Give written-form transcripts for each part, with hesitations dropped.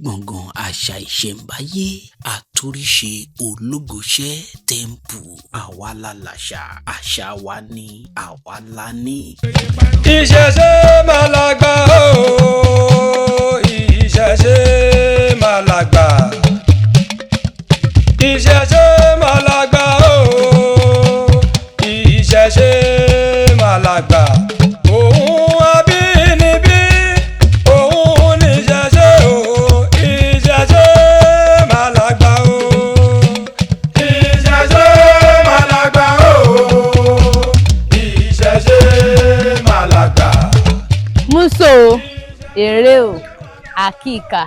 Gbọ̀ngàn àṣà ìṣẹ̀ǹbáyé àtòríṣe Ológoṣẹ́ Temple. Àwa la làṣà, àṣà wa ni àwa la ní. Ìṣẹ̀ṣe máa lágbà o, ìṣẹ̀ṣe máa lágbà, ìṣẹ̀ṣe máa lágbà o, ìṣẹ̀ṣe máa lágbà. Òun abínibí, òun níṣẹ̀ṣe o, ìṣẹ̀ṣe máa lágbà o, ìṣẹ̀ṣe máa lágbà o, ìṣẹ̀ṣe máa lágbà. Múso o, èrè o, àkìkà,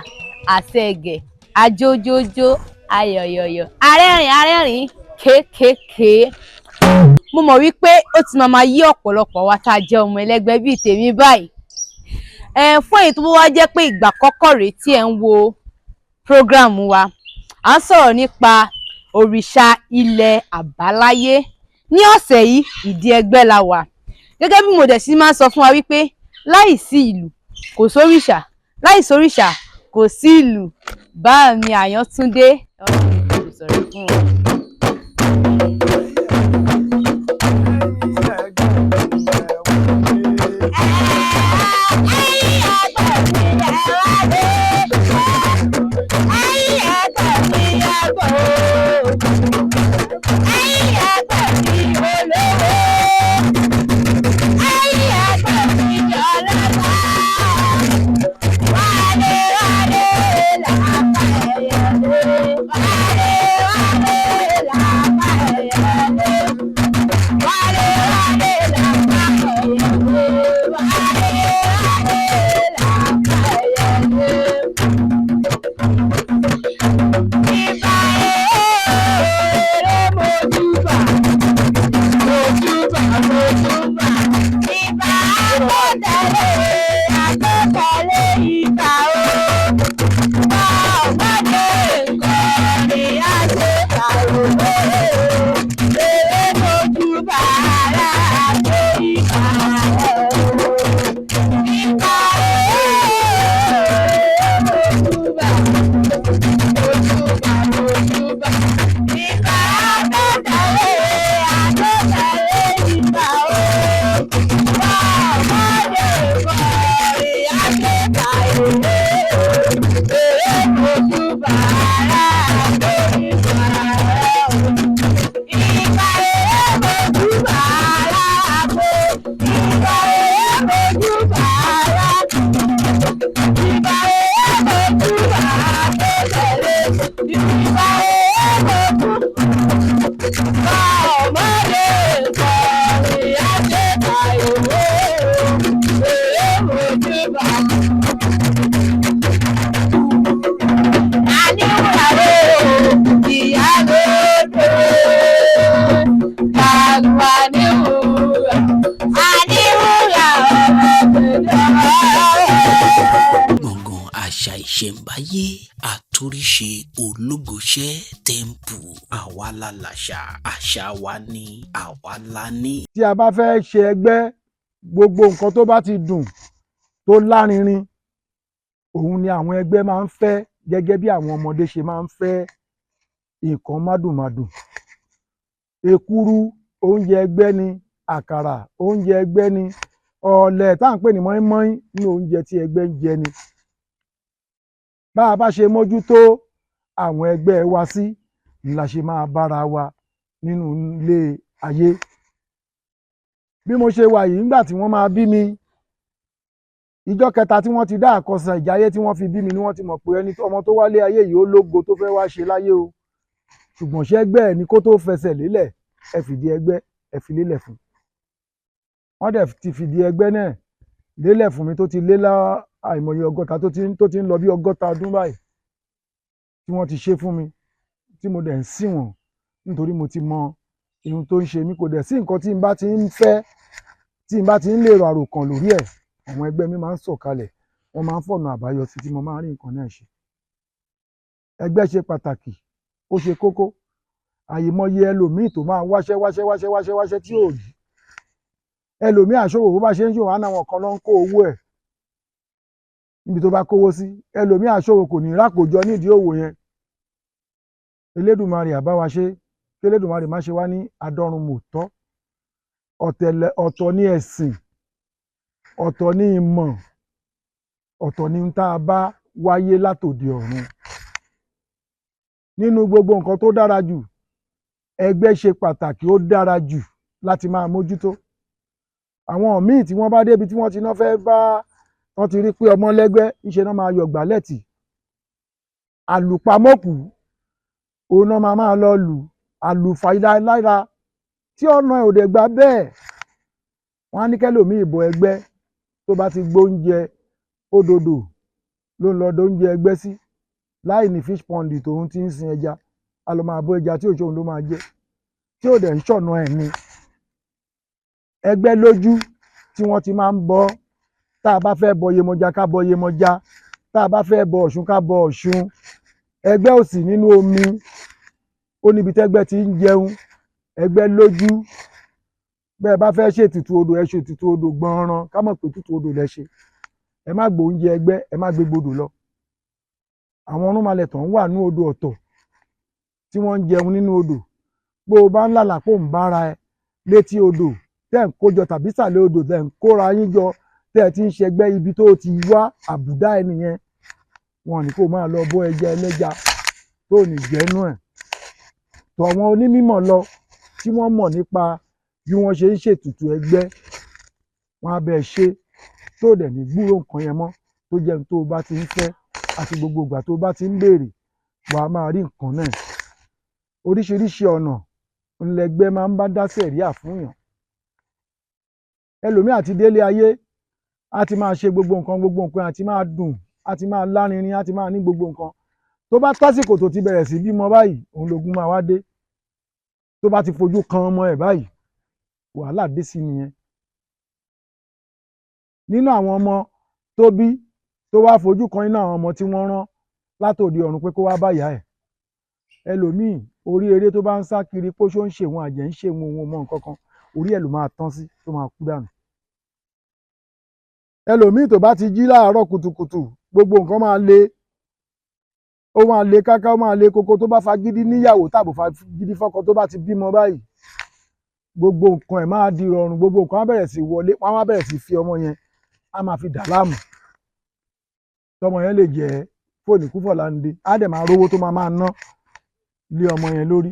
àṣẹgẹ̀, ajójójó, ayọ̀yọ̀yọ̀, arẹ́rìn arẹ́rìn, kéékèèké. Mo mọ̀ wípé ó ti máa máa yí ọ̀pọ̀lọpọ̀ wa tá a jẹ́ ọmọ ẹlẹ́gbẹ́ bíi tèmi báyìí. Ẹ fún èyí tó bá wá jẹ́ pé ìgbà àkọ́kọ́ rèé tí ẹ̀ ń wo program wa, à ń sọ̀rọ̀ nípa òrìṣà ilẹ̀ àbáláyé. Ní ọ̀sẹ̀ yìí, ìdí ẹgbẹ́ la wà. Gẹ́gẹ́ bí mo dẹ̀ sí máa ń sọ fún wa wípé láìsí ìlú kò sóríṣà, láìsóríṣà kò sí ìlú. Bá mi Àyàntúndé, ẹ wá fi ìlú sọ̀rọ̀ fún wọn. Gbọ̀ngàn àṣà ìṣẹ̀ǹbáyé àtòríṣe Ológoṣẹ́ Temple. Àwa la làṣà, àṣà wa ni àwa la ní. Tí a bá fẹ́ ṣe ẹgbẹ́, gbogbo nǹkan tó bá ti dùn tó lárinrin, òun ni àwọn ẹgbẹ́ máa ń fẹ́, gẹ́gẹ́ bí àwọn ọmọdé ṣe máa ń fẹ́ nǹkan mádùnmáàdùn. Èkuru oúnjẹ ẹgbẹ́ ni, àkàrà oúnjẹ ẹgbẹ́ ni, ọ̀ọ̀lẹ̀ tá à ń pè ní mọ́ínmọ́ín ní oúnjẹ tí ẹgbẹ́ ń jẹ ni. Bá a bá ṣe mójútó àwọn ẹgbẹ́ wa sí ni la ṣe máa bára wa nínú ilé ayé. Bí mo ṣe wà yìí, nígbà tí wọ́n máa bí mi, ìjọ́ kẹta tí wọ́n ti dá àkọsàn ìjáyé tí wọ́n fi bí mi ni wọ́n ti mọ̀ pé ẹni ọmọ tó wálé ayé yìí ó lógo tó fẹ́ wá ṣe láyé o. Ṣùgbọ́n ṣẹ́gbẹ́ ẹ̀ ni kó tó fẹsẹ̀ lélẹ̀, ẹ fìdí ẹgbẹ́ ẹ fi lélẹ̀ fún. Wọ́n dẹ̀ ti fìdí ẹgbẹ́ náà lélẹ̀ fún mi tó ti lé lá àìmọye ọgọ́ta tó ti ń lọ bí 60 ọdún báyìí tí wọ́n ti ṣe fún mi, tí mo dẹ̀ ń sìn wọ́n nítorí mo ti mọ ohun tó ń ṣe mí. Kò dẹ̀ sí nǹkan tí n bá ti ń fẹ́, tí n bá ti ń lérò àròkàn lórí ẹ̀, àwọn ẹgbẹ́ mi máa ń sọ̀kalẹ̀, wọ́n máa ń fọ̀nà àbáyọ sí tí mo máa ń rí nǹkan náà ṣe. Ẹgbẹ́ ṣe pàtàkì, ó ṣe kókó. Àìmọye ẹlòmíì tó máa wáṣẹ́ wáṣẹ́ wáṣẹ́ wáṣẹ́ wáṣẹ́ tí ò rí. Ẹlòmíì àṣòwò bó bá ṣe ń ṣòwò, á náwọn kan ló ń kó owó ẹ̀. Níbi tó bá kówó sí, ẹlòmíì àṣòwò kò ní rákòjọ nídìí òwò yẹn. Elédùmarè á bá wa ṣe, kí Elédùmarè má ṣe wá ní adọ́run mòótọ́. Ọ̀tọ̀ ní ẹ̀sìn, ọ̀tọ̀ ní ìmọ̀, ọ̀tọ̀ ní tá a bá wáyé látòdì ọ̀run. Nínú gbogbo nǹkan tó dára jù, ẹgbẹ́ ṣe pàtàkì, ó dára jù láti máa mójútó. Àwọn míì tí wọ́n bá débi tí wọ́n ti ná fẹ́ bá wọ́n ti rí pé ọmọ lẹ́gbẹ́ ńṣe náà máa yọ gbálẹ̀tì. Àlùpàmọ́kù òun náà máa máa lọ lù àlùfáìlára tí ọ̀nà òde gbà bẹ́ẹ̀. Wọ́n á ní kẹ́lòmíì ìbò ẹgbẹ́ tó bá ti gbóúnjẹ ódòdó ló ń lọ dóúnjẹ ẹgbẹ́ sí, láì ní fish pond tòun ti ń sin ẹja, a lọ máa bó ẹja tí òṣòun ló máa jẹ, tí ò dẹ̀ ń ṣọ̀nà ẹ̀ ni. Ẹgbẹ́ lójú tí wọ́n ti máa ń bọ́. Tá a bá fẹ́ bọ Yemọja ká bọ Yemọja, tá a bá fẹ́ bọ Ọ̀ṣun ká bọ Ọ̀ṣun. Ẹgbẹ́ ò sí nínú omi, ó níbi tẹ́gbẹ́ ti ń jẹun. Ẹgbẹ́ lójú. Bẹ́ẹ̀ bá fẹ́ ṣètùtù odò, ẹ ṣètùtù odò gbọ̀nran, ká mọ̀ pé tútù odò lẹ ṣe. Ẹ má gbóúnjẹ ẹgbẹ́, ẹ má gbé gbodò lọ. Àwọn ọ̀rúnmalẹ̀ tán wà ní odò ọ̀tọ̀ tí wọ́n ń jẹun nínú odò. Bó o bá ń lálàá pò ń bára ẹ létí odò tẹ́ ń kójọ tàbí sàlẹ̀ odò tẹ́ ń kóra yín jọ tẹ́ ẹ ti ń ṣẹgbẹ́, ibi tó o ti wá àbùdá ẹ nìyẹn. Wọn ní kó máa lọ bọ́ ẹja ẹlẹ́ja tó ní jẹ́nu ẹ̀. Tọ̀ àwọn onímọ̀ lọ tí wọ́n mọ̀ nípa bí wọ́n ṣe ń ṣètùtù ẹgbẹ́, wọn á bẹ́ẹ̀ ṣe tó dẹ̀ ní gbúrò nǹkan yẹn mọ́, tó jẹun tó o bá ti ń fẹ́ àti gbogbo ìgbà tó o bá ti ń béèrè, wàá máa rí nǹkan náà. Oríṣiríṣi ọ̀nà ńlẹgbẹ́ máa ń bá dá sẹ̀ríà fún yàn. Ẹlòmíì àti délé ayé á ti máa ṣe gbogbo nǹkan àti máa dùn, á ti máa lárinrin, á ti máa ní gbogbo nǹkan. Tó bá tásìkò tó ti bẹ̀rẹ̀ sí bímọ báyìí, òun lógún máa wá dé. Tó bá ti fojú kan ọmọ ẹ̀ báyìí, wàhálà dé sí nìyẹn. Nínú àwọn ọmọ tó bí tó wá fojú kan nínú àwọn ọmọ tí wọ́n rán látòdì ọ̀run pé kó wá bá ìyá ẹ̀. Ẹlòmíì orí eré tó bá ń sá kiri pé ṣó ń ṣe òun àjẹ́ ń ṣe òun òun mọ nǹkan kan, orí ẹ̀ ló máa tán sí tó máa kú dànù. Ẹlòmíì tó bá ti jí láàárọ̀ kùtùkùtù, gbogbo nǹkan máa le, ó máa le káká, ó máa le koko. Tó bá fagídí níyàwó tàbí fagídí fọ́kọ tó bá ti bímọ báyìí, gbogbo nǹkan ẹ̀ máa di rọrùn, gbogbo nǹkan á bẹ̀rẹ̀ sí wọlé, wọ́n á bẹ̀rẹ̀ sí fi ọmọ yẹn, á máa fi dà láàmú. Tọmọ yẹn lè jẹ́ fóònù kúfọ̀láńdé, á dẹ̀ máa rówó tó máa máa ná lé ọmọ yẹn lórí.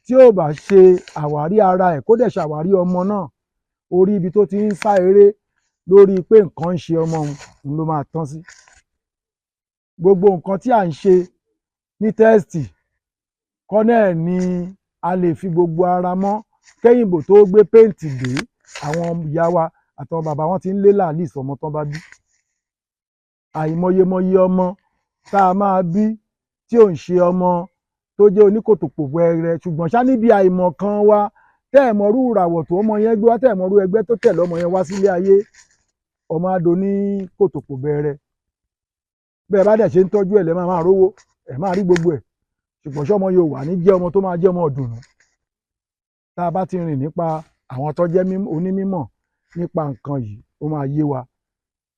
Tí ó bá ṣe àwárí ara ẹ̀, kó dẹ̀ ṣàwárí ọmọ náà, orí ibi tó ti ń sá eré lórí pé nǹkan ń ṣe ọmọ òun ló máa tán sí. Gbogbo nǹkan tí à ń ṣe ní tẹ́ẹ̀sì kọ́ náà ni a lè fi gbogbo ara mọ́. Kẹ́yìnbó tó gbé péǹtì dé, àwọn ìyá wa àtàwọn bàbá wọn ti ń lé làálì sọmọ tán bá bí. Àìmọyemọye ọmọ tá a máa bí tí ò ń ṣe ọmọ tó jẹ́ oníkòtòpò wẹrẹ, ṣùgbọ́n ṣá níbi àìmọ̀ kan wa tẹ́ ẹ̀ mọ̀rú ìràwọ̀ tó ọmọ yẹn gbé wá, tẹ́ ẹ̀ mọ̀rú ẹgbẹ́ tó tẹ̀lé ọmọ yẹn wá sílé ayé, ọmọ á do ní kòtòpò bẹ̀rẹ̀. Bẹ́ẹ̀ bá dẹ̀ ṣe ń tọ́jú ẹ̀ lẹ́ máa máa rówó, ẹ̀ máa rí gbogbo ẹ̀, ṣùgbọ́n ṣọ́mọ yóò wà ní jẹ́ ọmọ tó máa jẹ́ ọmọ ọ̀dùnnú. Tá a bá ti rìn nípa àwọn tó jẹ́ onímọ̀ nípa nǹkan yìí, ó máa yé wa.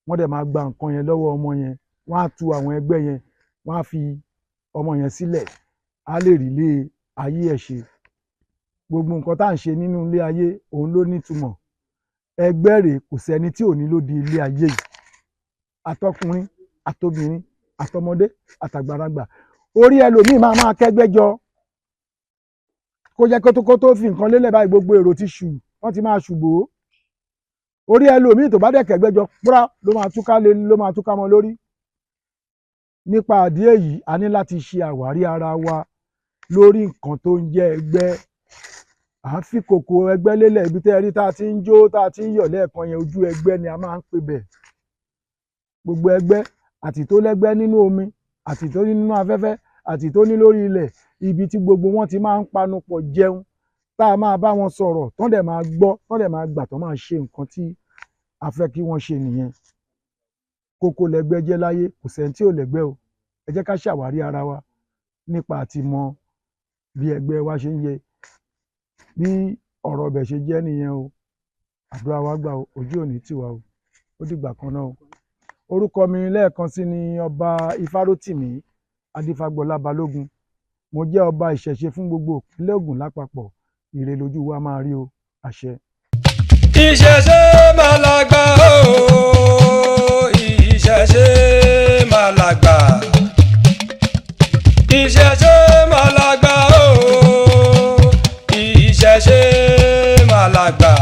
Wọ́n dẹ̀ máa gba nǹkan yẹn lọ́wọ́ ọmọ yẹn, wọ́n á tu àwọn ẹgbẹ́ yẹn, wọ́n á fi ọmọ yẹn sílẹ̀, á lè rí ilé ayé ẹ̀ ṣe. Gbogbo nǹkan tá à ń ṣe nínú ilé ayé òun ló nítumọ̀. Ẹgbẹ́ rèé, kò sẹ́ni tí ò ní lóde ilé ayé yìí. Àtọkùnrin, àtobìnrin, àtọmọdé, àtàgbàlagbà. Orí ẹlòmíì máa máa kẹ́gbẹ́ jọ. Kó jẹ́ kó tó fi nǹkan lélẹ̀ báyìí, gbogbo èrò ti ṣù, wọ́n ti máa ṣùgbó. Orí ẹlòmíì tó bá dẹ̀ kẹ́gbẹ́ jọ, púrá ló máa túká lé, ló máa túká mọ́ lórí. Nípa àdí èyí, a ní láti ṣe àwárí ara wa lórí nǹkan tó ń jẹ́ ẹgbẹ́. À ń fi kòkò ẹgbẹ́ lélẹ̀, ibi tẹ́ ẹ rí tá a ti ń jó, tá a ti ń yọ̀ lẹ́ẹ̀kan yẹn, ojú ẹgbẹ́ ni a máa ń pè bẹ̀. Gbogbo ẹgbẹ́, àti tó lẹ́gbẹ́ nínú omi, àti tó nínú afẹ́fẹ́, àti tó ní lórí ilẹ̀, ibi tí gbogbo wọn ti máa ń panupọ̀ jẹun, tá a máa bá wọn sọ̀rọ̀, tán dẹ̀ máa gbọ́, tán dẹ̀ máa gbà, tán máa ṣe nǹkan tí a fẹ́ kí wọ́n ṣe nìyẹn. Kókó lẹ́gbẹ́ jẹ́ láyé, kò sẹ́ni tí ò lẹ́gbẹ́ o. Ẹ jẹ́ ká ṣàwárí ara wa nípa àti mọ bí ẹgbẹ́ wa ṣe ń yẹ, bí ọ̀rọ̀ ọbẹ̀ ṣe jẹ́ nìyẹn o. Àdúrà wa gbà o, ojú ò ní tì wá o. Ó dìgbà kan náà o. Orúkọ mi lẹ́ẹ̀kan sí ni Ọba Ifárótìmí Adífágbọlá Balógun. Mo jẹ́ ọba ìṣẹ̀ṣe fún gbogbo ìpínlẹ̀ Ògùn lápapọ̀. Ire lójú wa máa rí o. Àṣẹ. Ìṣẹ̀ṣe máa lágbà o, ìṣẹ̀ṣe máa lágbà. Ìṣẹ̀ṣe máa lágbà o, ìṣẹ̀ṣe máa lágbà.